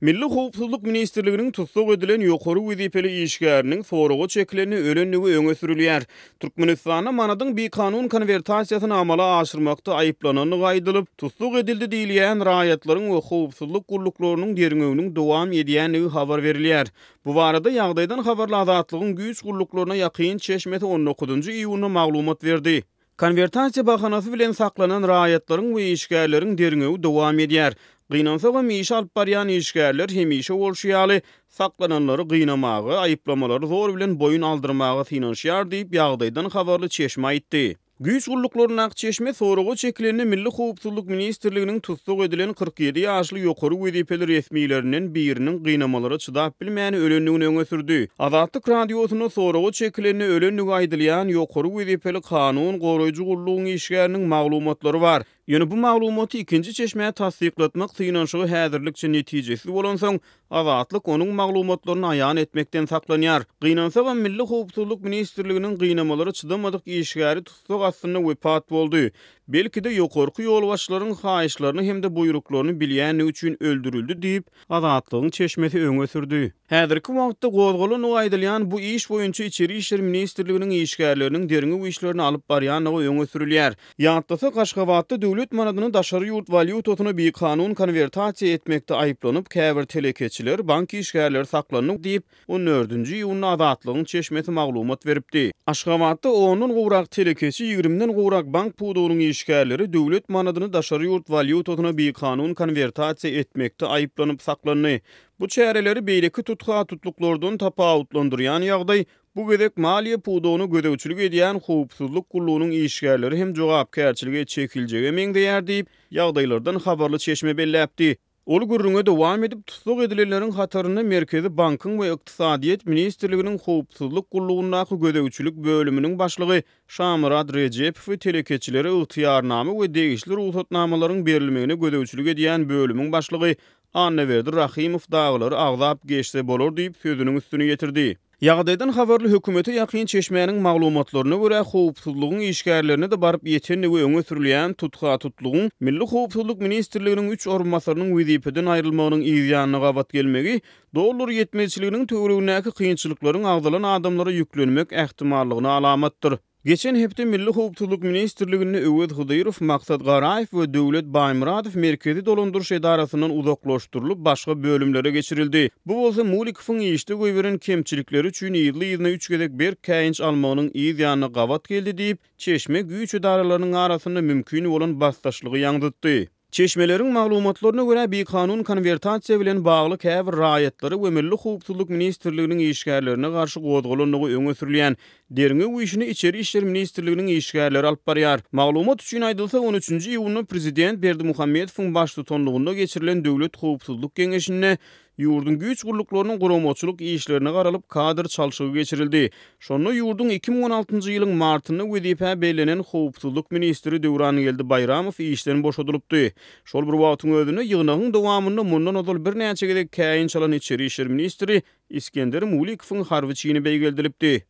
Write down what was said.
Milli howpsuzlyk ministrliginiň tussag edilen ýokary wezipeli işgäriniň soraga çekilende ölendigi öňe sürülýär. Türkmenistanda manadyň bikanun konwertasiýasyny amala aşyrmakda aýyplanandygy aýdylyp, tussag edildi diýilýän raýatlaryň we howpsuzlyk gulluklarynyň derňewiniň dowam edýändigi habar berilýär. Bu barada ýagdaýdan habarly Azatlygyň güýç gulluklaryna ýakyn çeşmesi on dokuzynjy iýunda maglumat berdi. Konwertasiýa bahanasy bilen saklanan raýatlaryň we işgärleriň derňewi dowam edýär. Gynansagam, işi alyp barýan işgärler hemişe bolşy ýaly, saklananlary gynamaga, aýyplamalary zor bilen boýun aldyrmaga synanyşýar diýip, ýagdaýdan habarly çeşme aýtdy. Güýç gulluklaryndaky çeşme soraga çekilende Milli howpsuzlyk ministrliginiň tussag edilen 47 ýaşly ýokary wezipeli resmilerinden biriniň gynamalara çydap bilmän ölendigini öňe sürdi. Azatlyk Radiosynda soraga çekilende ölendigi aýdylýan ýokary wezipeli kanun goraýjy gullugyň işgäriniň maglumatlary bar. Ýöne bu maglumaty ikinji çeşmä tassyklatmak synanyşygy häzirlikçe netijesiz bolansoň, Azatlyk onuň maglumatlaryny aýan etmekden saklanýar. Gynansagam, Milli howpsuzlyk ministrliginiň gynamalara çydamadyk işgäri tussag astynda wepat boldy. Belki-de, ýokarky ýolbaşçylaryň haýyşlaryny hem-de buýruklaryny bilýändigi üçin öldürildi diýip, Azatlygyň çeşmesi öňe sürdi. Häzirki wagtda gozgalandygy aýdylýan bu iş boýunça Içeri işler ministrliginiň işgärleriniň derňew işlerini alyp barýandygy öňe sürülýär. Ýatlasak, Aşgabatda döwlet manadyny daşary ýurt walýutasyna bikanun konwertasiýa etmekde aýyplanyp, käbir telekeçiler, bank işgärleri saklandy diýip, On dördünji iýunda Azatlygyň çeşmesi maglumat beripdi. Aşgabatda ondan gowrak telekeçi, ýigrimiden gowrak bank pudagynyň işgärleri döwlet manadyny daşary ýurt walýutasyna bikanun konwertasiýa etmekde aýyplanyp saklandy. Bu çäreleri beýleki tutha-tutluklardan tapawutlandyrýan ýagdaý, bu gezek maliýe pudagyna gözegçilik edýän howpsuzlyk gullugynyň işgärleri hem jogapkärçilige çekiljege meňzeýär diýip, ýagdaýlardan habarly çeşme belläpdi. Ol gürrüňe dowam edip, tussag edilenleriň hatarynda Merkezi bankyň we Ykdysadyýet ministrliginiň howpsuzlyk gullugyndaky gözegçilik bölüminiň başlygy Şamyrat Rejepowy, telekeçilere ygtyýarnama we degişli rugsatnamalaryň berilmegine gözegçilik edýän bölümiň başlygy Annaberdi Rahymow dagylary agzap geçse bolar diýip, sözüniň üstüni ýetirdi. Ýagdaýdan habarly hökümete ýakyn çeşmäniň maglumatlaryna görä, howpsuzlygyň işgärlerine-de baryp ýetendigi öňe sürülýän tutha-tutlugyň Milli howpsuzlyk ministrliginiň üç orunbasarynyň wezipeden aýrylmagynyň yz ýanyna gabat gelmegi dollar ýetmezçiliginiň töweregindäki kynçylyklaryň agzalan adamlara ýüklenmek ähtimallygyna alamatdyr. Geçen hepde Milli howpsuzlyk ministrliginde Öwez Hydyrow, Maksat Garaýew we Döwlet Baýmyradow Merkezi dolandyryş edarasyndan uzaklaşdyrylyp, başga bölümlere geçirildi. Bu bolsa Mulikowyň işde goýberen kemçilikleri üçin yzly-yzyna üç gezek berk käýinç almagynyň yz ýanyna gabat geldi diýip, çeşme güýç edaralarynyň arasynda mümkin bolan basdaşlygy ýaňzytdy. Çeşmeleriň maglumatlaryna görä, bikanun konwertasiýa bilen bagly käbir raýatlary we Milli howpsuzlyk ministrliginiň işgärlerine garşy gozgalandygy öňe sürülýän derňew işini Içeri işler ministrliginiň işgärleri alyp barýar. Maglumat üçin aýdylsa, on üçünji iýunda prezident Berdimuhamedowyň baştutanlygynda geçirilen Döwlet howpsuzlyk geňeşinde Ýurduň güýç gulluklarynyň guramaçylyk işlerine garalyp, kadr çalşygy geçirildi. Şonda ýurduň 2016-njy ýylyň martynda wezipä bellenen howpsuzlyk ministri Döwrangeldi Baýramow işden boşadylypdy. Şol bir wagtyň özünde, ýygnagyň dowamynda mundan ozal birnäçe gezek käýinç alan içeri işler ministri Isgender Mulikowyň harby çini beýgeldilipdi.